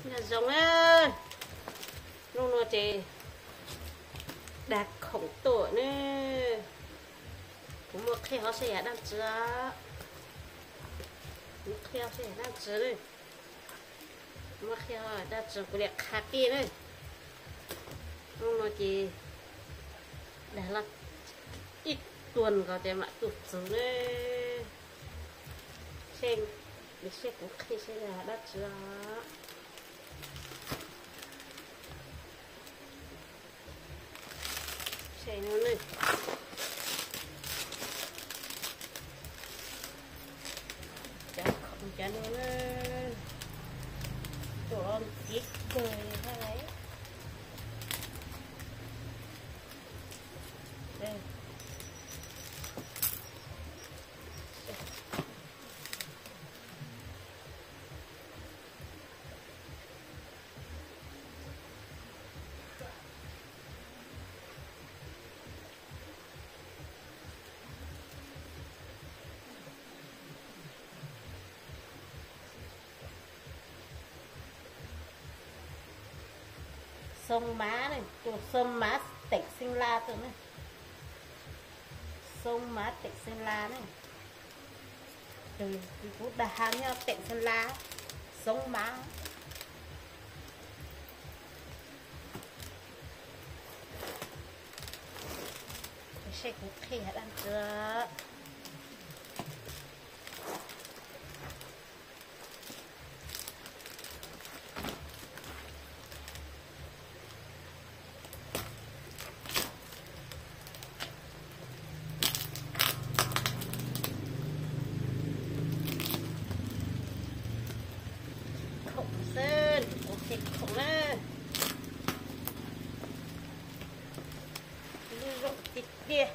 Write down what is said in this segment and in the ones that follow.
Nyob zoo na, hnub no ces dag khoom tuaj ne. Kuv muab qhia hov seb yog dab tsi, kuv qhia seb yog dab tsi ne. Muab qhia dab tsi kuv li qha pij na. Hnub no ces dag los ib tuag nkaus ces mam tuaj txug ne. Seb, seb kuv qhia seb yog dab tsi. Seb no ne, cov khoom cov no na, tuaj los ntxiv kawg li thiab lauj. Xoo Mav ne, tus Xoo Mav teem Xeev Las tuaj ne. Xoo Mav teem Xeev Las ne. Tus kuv dag hab nyob teem Xeev Las, Xoo Mav. Seb kuv qhia dab tsi. Khoom xwb, kuv qhia khoom na. Lub zoo tiag tiag.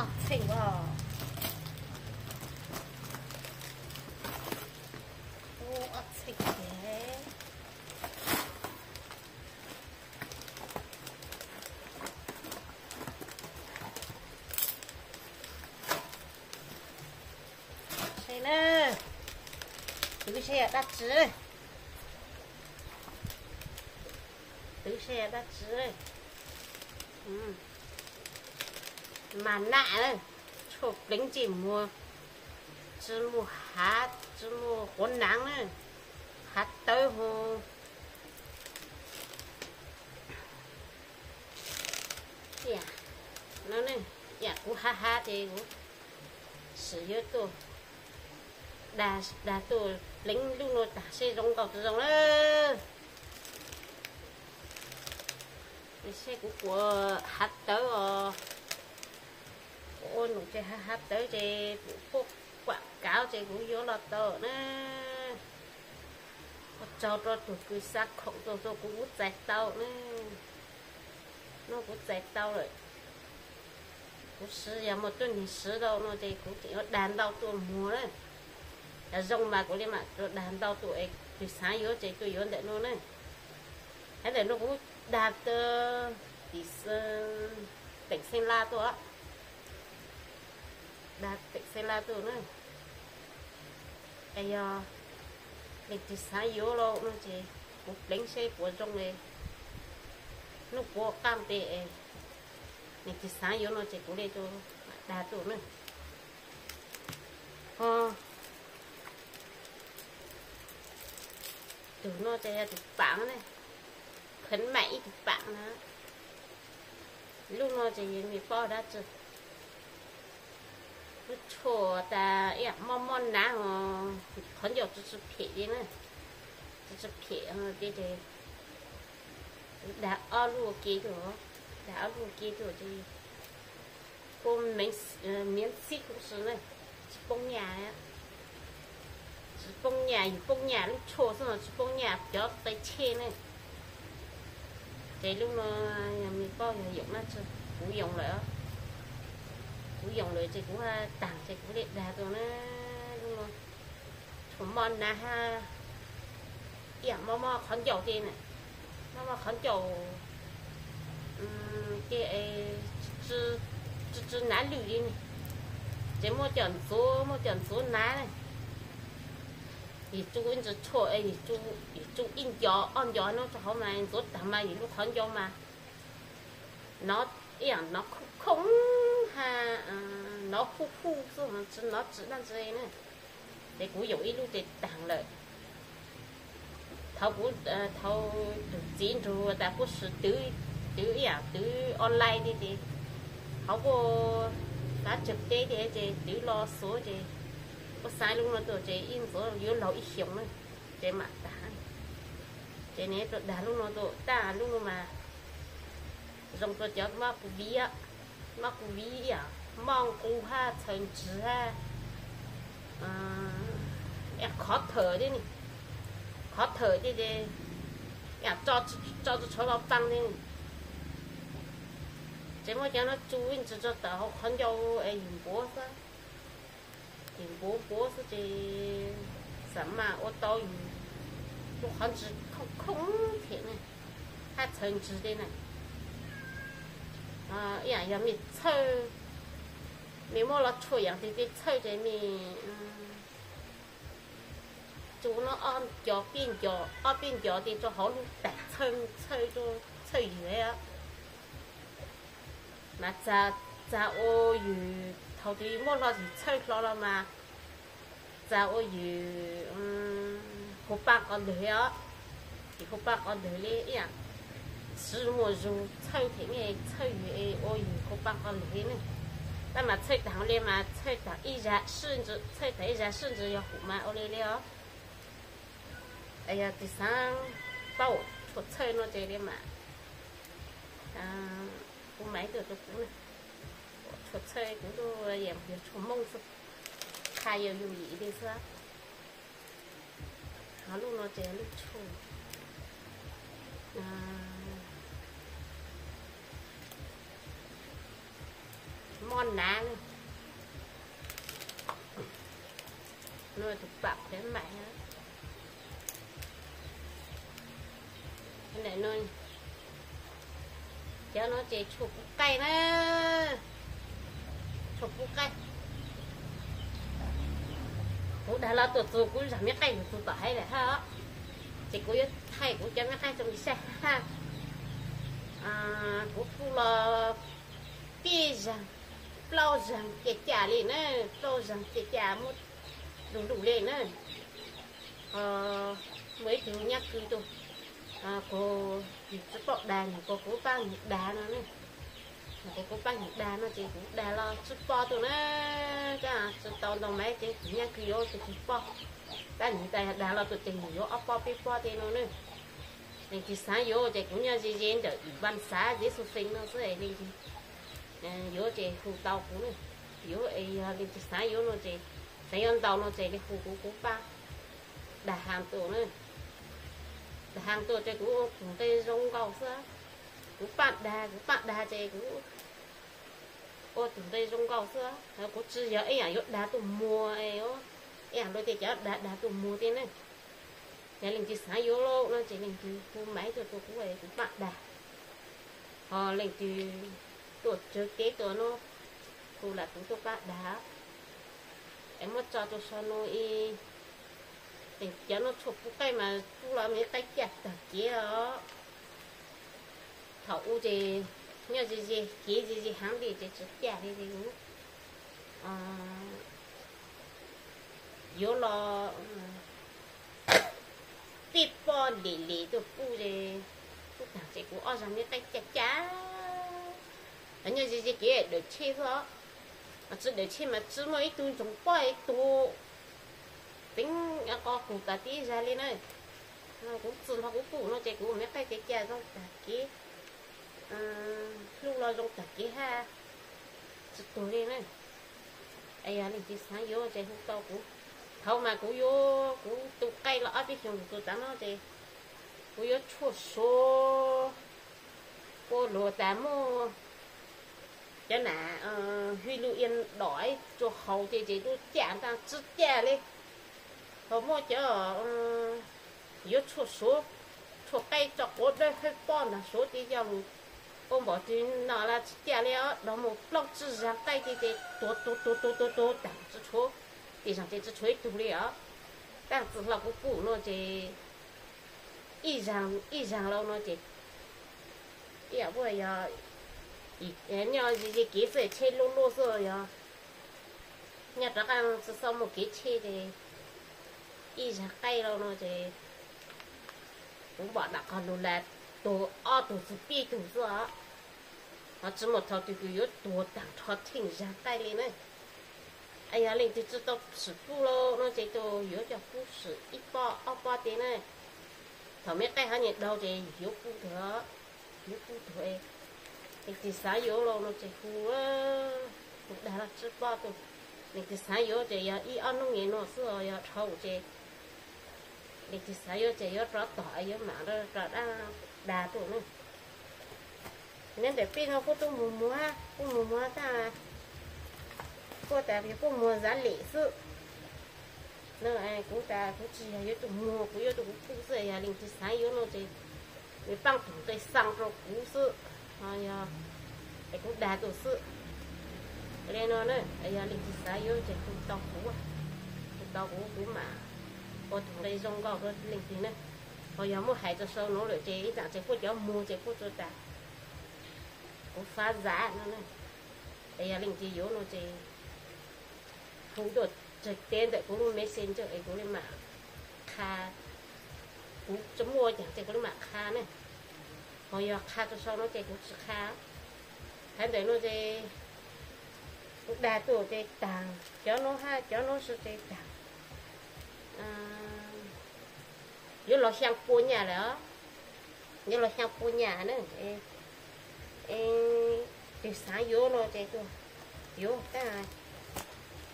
Ob txheej os. Ob txheej ces. Seb na, twv seb yog dab tsi. Twv seb yog dab tsi. Mas nam, tshuaj pleev ntsej muag, tsi muaj hav, tsi muaj quav naav na, hav tawb hu. Ib yam kuv hav hav ces kuv sim yuav tuaj dag tuaj pleev lub no tag seb zoo nkaus tsis zoo lawm. Seb kuv puas hav tawb os. Kuv ua num ces hav hav tawb ces kuv puab kuam kav ces kuv yuav los tau na. Ua tsaug rau tug kws xa khoom tuaj rau kuv, kuv txais tau na. Nub kuv txais tau lawm. Kuv siv yog muaj tuab neeg siv tau no ces kuv tseem yuav dag ntau tuaj muag na. Yog zoo mas kuv li mam tuaj dag ntau tuaj es tus xaav yuav ces tuaj yuav ntawm no na. Hab ntawm no kuv dag tim teem Xeeb Laj tuaj, dag teem Xeeb Laj tuaj na. Es yog leej twg xaav yuav los no ces kuv pleev seb puas zoo li. Nub puab qaab tes es leej twg xaav yuav no ces kuv le tuaj dag tuaj na. Ho tug no ces yog tug paam ne, khwv maim ib tug paam na. Lub no ces yog mej paub dab tsi. Tshuaj tas ib yam mob mob nab, qhov ncauj tsi tsi phem li na, tsi tsi phem li ces kuv dag ob lub ua ke rau, dag ob lub ua ke rau ces kuv miav xib kuv si na, tsis poob nyaj, tsis poob nyaj, yus poob nyaj lub tshuaj xwb no tsis poob nyaj cov qe tshej ne. Ces lub no yog me paub yog yoom na, kuv yoom lawm, kuv yoom lawm ces kuv taag ces kuv le dag rau na. Lub no tshuaj mob nab hab ib yam mob mob qhov ncauj ces, mob mob qhov ncauj ces tsi tsi nav lwj li ne. Ces muaj cov ntxuav, muaj cov ntxuav nav na. Yus tsu ib ntsis tshuaj, yus tsu ib nco ob nco no rau hauv mas ntxuav taag mas yus lub qhov ncauj mas nov ib yam nov khoob khoob hab nov huj huj xwb, tsi nov tsi dab ntsi na. Ces kuv yoom ib lub ces taag lawm. Thaum kuv, thaum tug txiv nrug tas kuj sim twv, twv ib yam twv online tiag ces hauv kuj xav tsawg teb tiag ces twv los xuav ces kuj xaiv lub no tuaj ces ib ntxuav yuav laug ib xyoos na ces mam taag. Ces nws tuaj dag lub no tuaj, tab lub no mas zoo rau cov mob kuv viv, mob kuv viv ib yam mob nqus hab txhaws ntsis hab qhov thawm thiab ne, qhov thawm thiab ces ib yam tso tsi tshua los paas thiab ne. Ces muab cov no tsu ib ntsis rau tom hauv qhov ncauj es yus npuav xwb, yus npuav npuav xwb ces xam mas ua tau yus lub qhov ntsws khoob khoob thiab ne, hab txhaws ntsis li na. Ib yam yog mej txhawj, mej muab los tshuaj yaam twg tej txhawj ces mej tsu no ob nco peb nco, ob peb nco ces rau hauv lub taag txhawj, txhawj ywg mas txag ua yus thaum twg muab hlo txhawj hlo los mas txag ua yus hu paaj qos lwg os. Ces hu paaj qos lwg li ib yam siv muaj zug txhawj thiab ne, txhawj ywg ua yus hu paaj qos lwg li ne. Tab mas txhawj taag li mas txhawj taag ib zag sib ntsis, txhawj taag ib zag sib ntsis yog hum mas ua li li os. Yog tsis xaav paub tshuaj txhawj no ces li mas kuv mam tuaj rau kuv na. Tshuaj txhawj kuv tuaj yog tshuaj Moob xwb, tha yog yooj yim li xwb. Ho lub no ces lub tshuaj mob nav na. No tus pam qhuav mam no, cov no ces tshuaj pub qaij na, tshuaj pub qaij. Kuv dag los tuaj txug kuv zag mej qaij tus tom haiv lawm hab, ces kuv yuav thaij kuv cov mej qaij rau mej saib hab. Kuv pub los peb zag, plaub zag ca ca li na, plaub zag ca ca muab lug lug li na. Muaj ib tug nyab kws tuaj, kuv tsis paub dag, nws kuas kuv pab nws dag no ne. Nws kuas kuv pab nws dag no ces kuv dag los tsis pob tuaj na. Tab tsis tau ntau mas ces tus nyab kws yuav tus tsis pob, tab nws tas yog dag los tuaj ces nws yuav ob pob peb pob tej no na. Leej twg xaav yuav ces kuv nyob ze ze ntawm vaj xav zeb xu fees no xwb, leej twg yuav ces hu tau kuv na. Yuav es yog leej twg xaav yuav no ces, xaav yuav ntau no ces li hu kuv, kuv pab dag haag tuaj na. Dag haag tuaj ces kuv ua tus nqe zoo nkauj xwb. Kuv pab dag, kuv pab dag ces kuv ua tus nqe zoo nkauj xwb. Kuv tsis yog ib yam yuav dag tuaj muag, ib yam luag tej cov dag dag tuaj muag tej ne. Yog leej twg xaav yuav no ces leej twg hu maiv tuaj rau kuv, kuv pab dag. Ho leej twg tuaj tsawg kev tuaj no, hu lam kuv tuaj pab dag. Es muab tso rau sau no ib, cov no tshuaj pub qaij mas pub los me qaij caj tag kev os. Thaum ub ces nyob ze ze kev ze ze heev li ces tsis caj li ces kuv yuav los peb pob lim lim tuaj pub, pub tag ces kuv ob zag me qaij caj caj. Nyob ze ze kev dawm tsheb xwb os. Tsi dawm tshe mas tsi muaj ib tug ntsoov poj ib tug teeb qo kuv tas tib zag li na. Kuv txwm nrho kuv pum no ces kuv ua me qaij ces ca zoo tag kev, hlub los zoo tag kev hab tsi tuag li na. Es yog leej twg xaav yuav ces hu tau kuv. Thaum mas kuv yuav kuv tus qaij los ob peb xyoos tus tas no ces kuv yuav tshuaj suav ua luag tas muaj cov nam hwj lug ia dom rua haus ces ces tuaj caj ntaag tsi caj li. Ho muaj cov yuav tshuaj suav, tshuaj qaij tso quav dawb hawb poj ntaag suav ces yog lug ua npaum twg no los tsi caj li os. Dog mus plaub tsib zag qaij ces ces tuag tuag tuag tuag tuag taag tsi tshuav, tej zag ces tsi tshuav ib tug li os. Taaj txwm hlo kuv pum no ces ib zag, ib zag lawm no ces ib yam yog nyob ze kev xwb, tsheb luj luj xwb yog nyob rov qaab tsi txhob muaj kev tsheb ces ib zag qaij lawm no ces kuv npom nram qog lug las tuag ob tug txug peb tug xwb os. Ho tsi muaj thaum twg kws yuav tuag taag nrho theej zag qaij li na. Es yog leej twg tsi tau swm puj lawm no ces tus yuav coj pub swm ib pob ob pob teg na. Thaum me qaij hab nyias daug ces yuav pub tug, yuav pub tug. Leej twg xaav yuav lawm no ces hu, hu dag los tsib pob tug. Leej twg xaav yuav ces yog ib ob nub nyem no xwb, yog dhau ces leej twg xaav yuav ces yuav rov tom yuav mam rov dag tuaj na. Nyob ntawm peb no kuj tuaj mus muag, kuj mus muag tag, kuj tas yog kuj muag zav lem xwb. Kuv tas kuv tsi yog yuav tus muag, kuv yuav tus kuv pub xwb. Yog leej twg xaav yuav no ces nws paab tug nqe xaa rau kuv xwb, yog es kuv dag tuaj xwb. Li no na, yog leej twg xaav yuav ces hu tau kuv, hu tau kuv, kuv mam ua tus nqe zoo nkauj rau leej twg na. Ho yog muab hais rau sau nuav lawm ces ib txhia ces puab cov muag ces puab tsuas tas kuv fab zav no na. Es yog leej twg yuav no ces hu tuaj tseg teb ntawm kuv lub Messenger es kuv li mam qha. Kuv tsi muaj caag ces kuv li mam qha ne. Ho yog qha rau sau no ces kuv tsi qha. Thaum ntawm no ces kuv dag tuaj ces taag, cov nuav hab cov nuav sib ces taag. Yuav los xyaa pua nyaj lawm, yuav los xyaa pua nyaj na. Twg xaav yuav no ces tuaj yuav.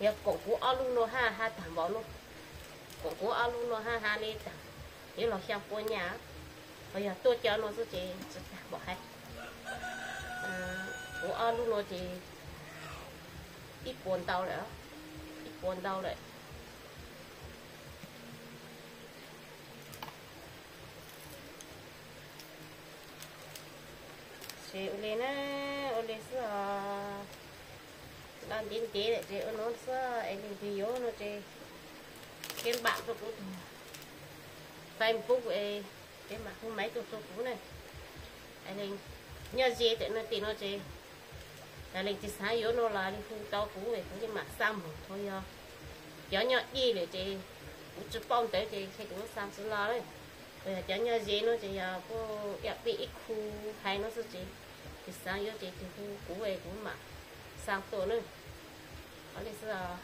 Yog koom kuv ob lub nuav hab, hab taag npaum nuav, koom kuv ob lub nuav hab, hab li taag, yuav los xyaa pua nyaj. Ho yog tuaj cov nuav xwb ces tsi taag npaum hab. Kuv ob lub nuav ces ib puas ntau lawm, ib puas ntau lawm. Ces ua li na, ua li xwb os. Ntev ntev lawm ces ua nuav xwb es leej twg yuav no ces peb npam rau kuv tus Facebook es peb mam hu maiv tuaj rau kuv na. Nyob ze ntawm no tim no ces yog leej twg xaav yuav no los li hu tau kuv es kuv li mam xa moog. Thaum yog cov nyob deb lawm ces kuv tsi paub ntawv ces kuv xa tsi los. Yog cov nyob ze no ces yog kuj ib yam peb ib khu hais no xwb ces twg xaav yuav ces twg hu kuv es kuv mam xa tuaj na. Ua li xwb os.